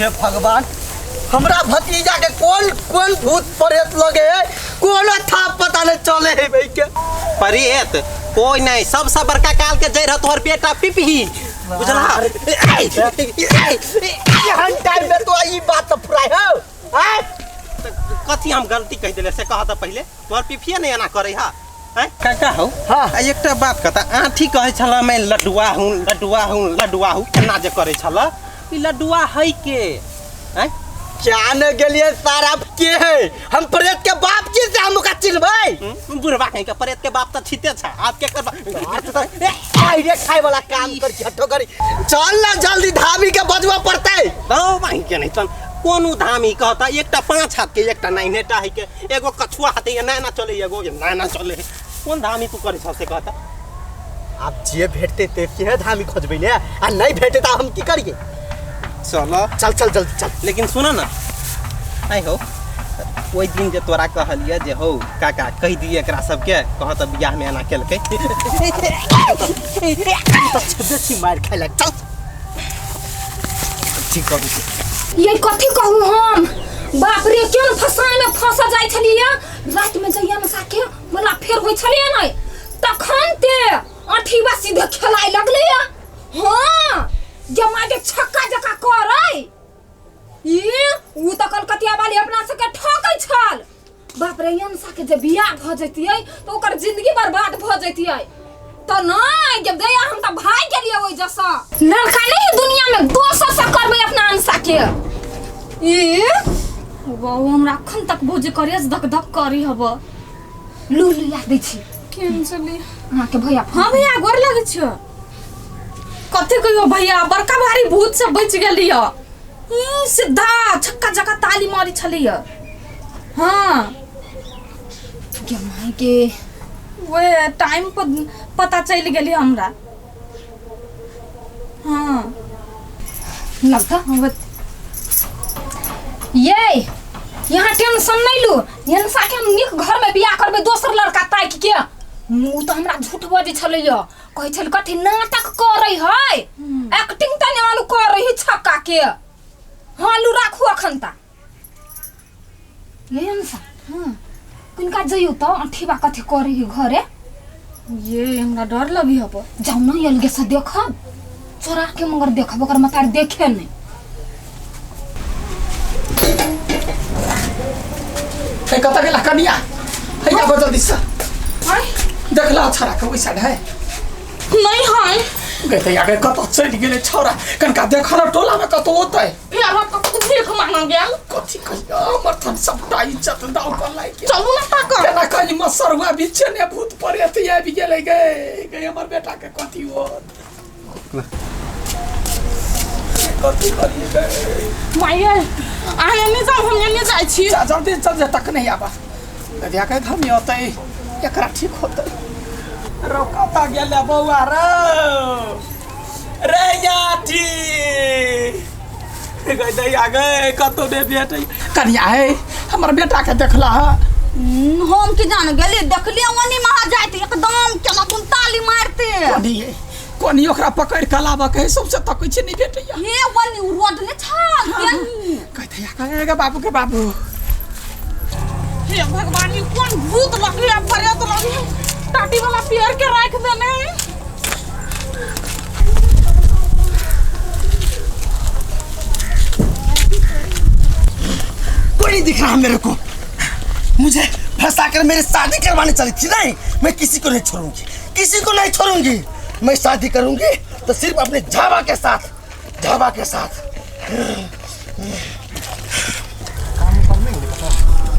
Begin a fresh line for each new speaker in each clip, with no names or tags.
हे भगवान, हमरा भतीजा के कोन कोन भूत प्रेत लगे है, कोनो था पता नहीं चले है भाई के।
प्रेत कोई नहीं, सबसे बड़का काल के जड़ है तोहर बेटा पिपही, बुझला?
एहन टाइम में तो ई बात तो फुराय हो आय।
कथी हम गलती कह देले से कह त पहिले, तोहर पिफिए नहीं एना करे हा हैं? काका हौ।
हाँ।
आ एकटा बात कहता, आँठी कहै छला मैं लडुआ हूँ लडुआ हूँ लडुआ हूँ, केना जे करै छला, ई लडुआ है के हैं?
जाने गेलिए सारा के है, हम प्रेत के बाप जी से हम ओकरा चिन्हबै।
बुढ़वा कहीं के प्रेत के बाप त छिते छा, आप के करबा?
आइ रे खाए वाला काम कर झट्टो करी, चल ना जल्दी धामी के बजवा पड़तै।
दौ बाही के नहीं तन कोनो धामी कहता, एकटा 5 हाथ के, एकटा नाइनेटा है के, एगो कछुआ हाथ है, ना ना चले, एगो ना ना चले, कोन धामी तू करै छौ से कहता?
आब जे भेटते ते सेहे धामी खोजबै ने, आ नहीं भेटते त हम की करिए?
चल
चल चल जल्दी चल।
लेकिन सुन ना, आइ हो ओहि दिन जे तोरा कहलिए जे हौ काका कहि दिए एकरा सबके, कह त बियाह में एना केलकै।
त बेसी मार खाइला, चल ठीक करू।
ये कथी कहू हम, बाप रे केहन फसाई में फंस जाइ छलियै। रात में जइया न साके मला फेर होइ छलियै नै, तखन ते अठीबा सीधे खेलाय लगलै। हाँ जमा के छक्का जका करै, ई उ त कलकतिया वाली अपना सबके ठकै छल। बाप रे अंशा के जे बियाह भ जैतियै त ओकर जिंदगी बर्बाद भ जैतियै। त नै जब दैया हम त भाग गेलियै ओहि जैसा लड़का नहीं दुनिया में दोसर से करबै अपना अंशा के। ई वो हमरा अखन तक भौजी करियस धक धक करी हब। लू लू याद दै छी।
केहन चली?
अहाँके भैया।
हाँ भैया गोर लगै छियो। कथी कहियो भैया, बड़का भारी भूत से बचि गेलिय। सीधा छक्का जका ताली मारी छलिय। हाँ
गे माय के
वे टाइम पर पता चलि गेली हमरा। हाँ
लगता ये यहाँ टेंशन नहीं लू, इंसा के हम नीक घर में बियाह करबे दोसर लड़का ताकि के। उ तो हमरा झूठ बजै छलैय, कहै छल कथी नाटक करै है, एक्टिंग त नहि आलू करै है छक्का के। हाँ लू राखू अखन ता। ये अंसा,
हाँ
किनका जइयो त अठीबा कथी करै है घरे?
ये हमरा डर लगी हब।
जाउ न अलगे से देखब, चोरा के मगर देखब, ओकर मतार देखे नहीं।
हे कतऽ गेला कनिया? हे आबो जल्दी से। देखला छौड़ा के ओहि साइड है?
नहीं है।
गए तऽ आगे कतऽ चलि गेलै छौड़ा, कनिका देख न टोला में कतौ ओतै।
यार हम कतौ भीख मांगऽ गेल।
कथी कहियो, हमर थन सबटा इज्जत दाव पर लागि गेल।
चलू ना ताकऽ।
केना कही मसरुआ बीचे ने भूत प्रेत आबि गेलै गे, गे हमर बेटा के कथी होत? कथी करियै गे?
माये अहाँ एने जाउ, हम एने जाइ छी।
जा जल्दी चल जा, तक नहीं आबा। गधिया के धमी होतै, एकरा ठीक होतै। रौ कतऽ गेलै बौआ रौ? रे याठी गै दैया गै, कतौ नहि भेटै। कनिया हे, हमर बेटा के देखला ह?
हम की जान गेली, देखलियै ओनी महा जाइत एकदम केना तुम ताली मारते।
कोनी हे, कोनी ओकरा पकड़ि कऽ लाबऽ के है, सबसे तकै छै नहि भेटैया।
हे ओनी उ रोड ने छल केनी।
गै दैया गै, गे बाबू के बाबू।
हे भगवान, ई कोन भूत लगैया प्रेत लगैया, टाटी वाला पेड़ के राख देने।
कोई नहीं दिख रहा मेरे को, मुझे फंसा कर मेरी शादी करवाने चली थी। नहीं, मैं किसी को नहीं छोड़ूंगी, किसी को नहीं छोड़ूंगी। मैं शादी करूंगी तो सिर्फ अपने झावा के साथ, झावा के साथ।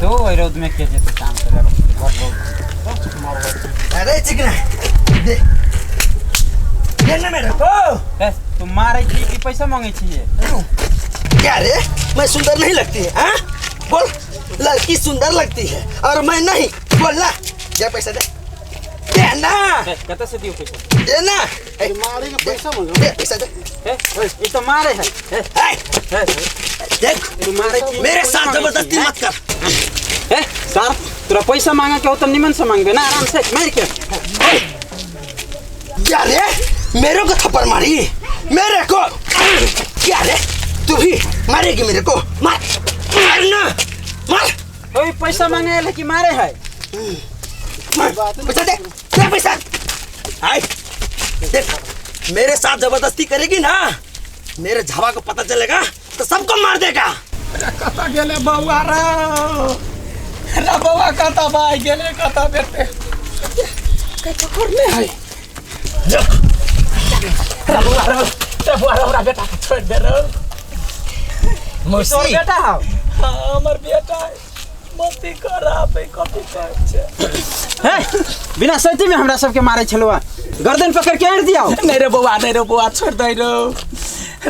तो ओहि रौद में के जेतै काम करे?
अरे चिकना दे दे ना मेरे को।
ए, तू मारै छी कि पैसा मांगै छियै?
क्या रे, मैं सुंदर नहीं लगती है? हाँ बोल, लड़की सुंदर लगती है और मैं नहीं? बोल ना, दे पैसा दे, दे ना।
ए, कतऽ से दियौ पैसा?
दे ना। ए,
मारे के पैसा मांगो?
दे पैसा दे।
ए, ई तऽ मारे है। ए,
ए,
ए,
देख
तू मारे छी
मेरे
पैसा
साथ
मांगै
जबरदस्ती
छी,
मत कर।
ए सर, तोरा पैसा मांगे के हो तऽ निमन से मांगबे ना, आराम से मार के।
क्या रे, मेरे को थप्पड़ मारी मेरे को? क्या रे, तू भी मारेगी मेरे को, मार मार ना मार।
ओए पैसा मांगे आयल है कि मारे है?
मार, पैसा दे, दे पैसा। आए देख, मेरे साथ जबरदस्ती करेगी ना, मेरे झावा को पता चलेगा तो सबको मार देगा।
कतऽ गेलै बौआ रे? रे बौआ कतऽ भागि गेलै, कतऽ बेटे के पकड़ने है? रे बौआ रे, रे बौआ रे, हमरा बेटा के छोड़ि दे रे।
मौसी तोर बेटा हौ?
हाँ, हमर बेटा है। मती खराब है, कथी कहै छै?
हे, बिना सैती में हमरा सबके मारे छलुआ, गर्दन पकड़ के आड़ि दिया।
नहीं रे बौआ, नहीं रे बौआ, छोड़ दे रे।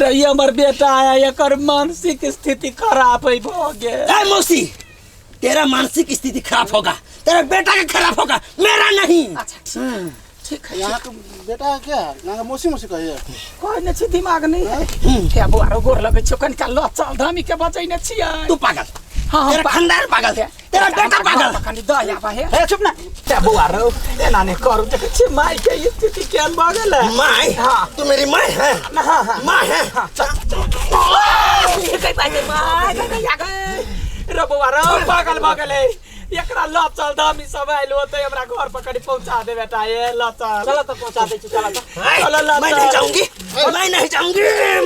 रे ई हमर बेटा है, एकर मानसिक स्थिति खराब है भऽ गेल।
ए मौसी, तेरा मानसिक स्थिति खराब होगा, तेरा बेटा का खराब होगा, मेरा नहीं।
अच्छा ठीक ठीक है।
यहाँ के बेटा है क्या? यहाँ के मौसी मौसी कहिए।
कहै नहि छी, दिमाग नहीं है। हे बौआ रो, गोर लगै छियौ, कनिका लऽ चल, धामी के बचैने छियै।
तू पागल।
हाँ,
तेरा खानदान पागल है, तेरा बेटा पागल।
कनि दऽ आबऽ हे।
हे चुप ना।
हे बौआ रो, एना नहि करू, देखै छियै माय के स्थिति केहन भऽ गेलै।
माय?
हाँ।
तू मेरी माय है?
हाँ, हाँ।
माँ है?
हाँ, चल, चल। गई भाई, गई माय, गई गई, गई। रे बौआ रो, पागल भऽ गेलै। एकरा लऽ चल, धामी सब आयल होतै, हमरा घर पर कनि पहुँचा दे बेटा, ये लऽ चल।
चल तऽ पहुँचा दै छी, चल तऽ।
चल, लऽ
मैं
चल।
नहीं जाऊंगी, मैं नहीं जाऊंगी,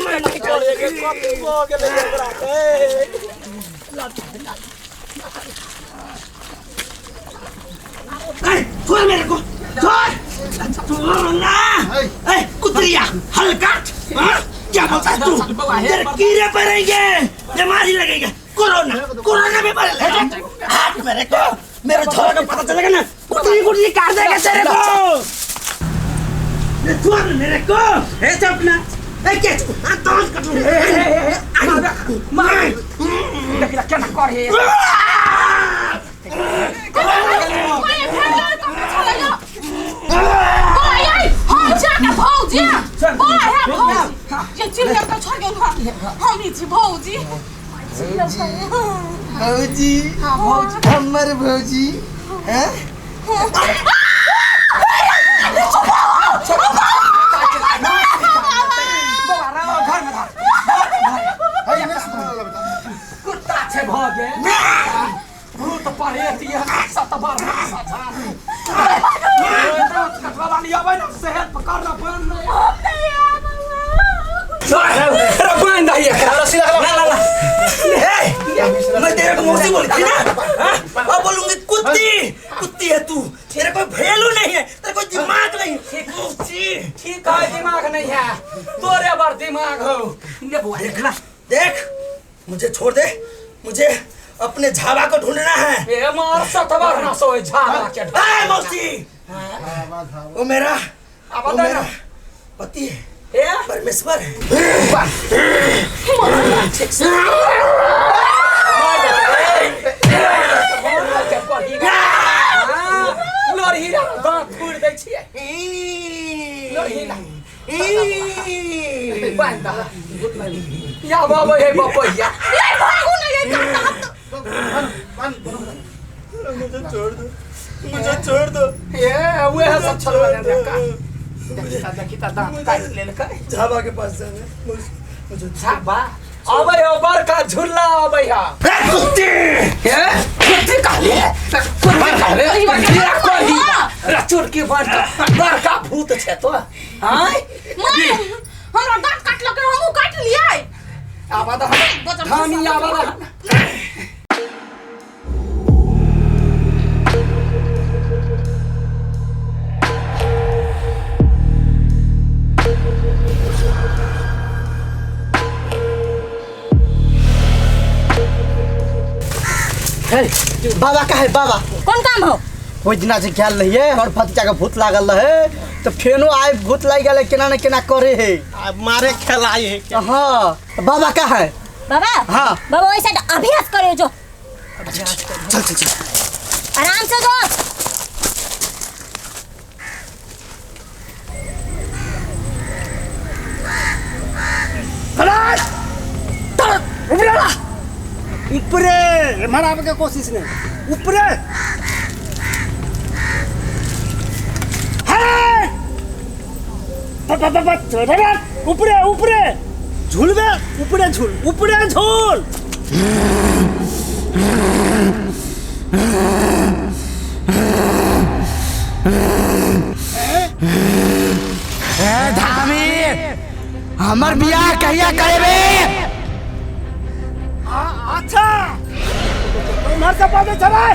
मैं नहीं
अरे,
जाऊंगी।
कथी भऽ गेलै एकरा के?
ए, छोड़ मेरे को, छोड़, छोड़ ना। ए कुतरिया, हल्का, हाँ? क्या बोलता है तू? तेरे कीड़े पड़ेंगे, बीमारी लगेगा, कोरोना, कोरोना बीमारी लगेगा। हाथ मेरे को, मेरे झोला का पता चलेगा ना, कुतरी कुतरी काट देगा तेरे को। ये छोड़ मेरे को।
हे चुप ना।
ए क्या? हाँ, दांत काटूंगा।
मार, देखिला केना करे।
भौजी बौआ हे भौजी, ये चिड़िया के छोड़ गेल हम ई छी भौजी।
भौजी, हमर भौजी हैं?
बौआ रो, घर में धर। कुत्ता छै भऽ गेल, भूत परेत ये सत बार कटवा वाली आबै ना, सेहत पकड़ ना बंद नहीं। रे बांध दही एकरा।
ला ला ला। ए, मैं तेरे को मौसी बोली थी ना, हाँ? अब बोलूंगी कुत्ती, कुत्ती है तू, तेरे कोई वैल्यू नहीं है, तेरे कोई दिमाग नहीं है। मौसी
ठीक है, दिमाग नहीं है तोरे, बड़ दिमाग हो ने बौआ।
देख ना, देख, मुझे छोड़ दे, मुझे अपने झावा को ढूंढना है।
ए मार सतवर ना सोए झाड़ा के।
ए मौसी, वो मेरा,
अब
वो
बता
मेरा
ना।
पति है,
ए
परमेश्वर है।
ठीक से लोरहीरा दाँत फोड़ि दै छियै, लोरहीरा बान्हि दह या बाबा, हे बपैया।
ये भागू नहीं, ये काटत।
मुझे छोड़ दो, मुझे छोड़ दो।
ए उएह सब छलवा ने का देखी देखी त दाँत काटि लेलकै।
झावा के पास जाना है मुझे, मुझे
झाबा अबै हो, बड़का झुल्ला अबै है।
ए कुत्ती,
हे कुत्ती कहले, कुत्ती कहले, हीरा कही रे, चुरकी बड़ बड़का भूत छै तो आय।
माय, हमरा दाँत काटलकै, हमहूँ काटि लियै।
आबा दह धामी, आबा दह।
हे बाबा का है बाबा?
कोन काम हो?
ओहि दिना जे गेल रहियै, हमर भतीजा के भूत लागल रहे, तऽ फेनो आइ भूत लागि गेलै, केना ने केना करे है।
अब मारे खेलाई है क्या?
हाँ, बाबा का है
बाबा?
हाँ।
बाबा ओइ साइड अभ्यास करे जो।
चल चल चल,
आराम से जो।
ऊपरे माराबे के कोशिश नहीं, ऊपरे ऊपरे ऊपरे।
झूलबे ऊपरे झूल, ऊपरे झूल।
ए धामी, हमर बियाह कहिया करेबे?
अच्छा, उम्हर से बाजै छलै।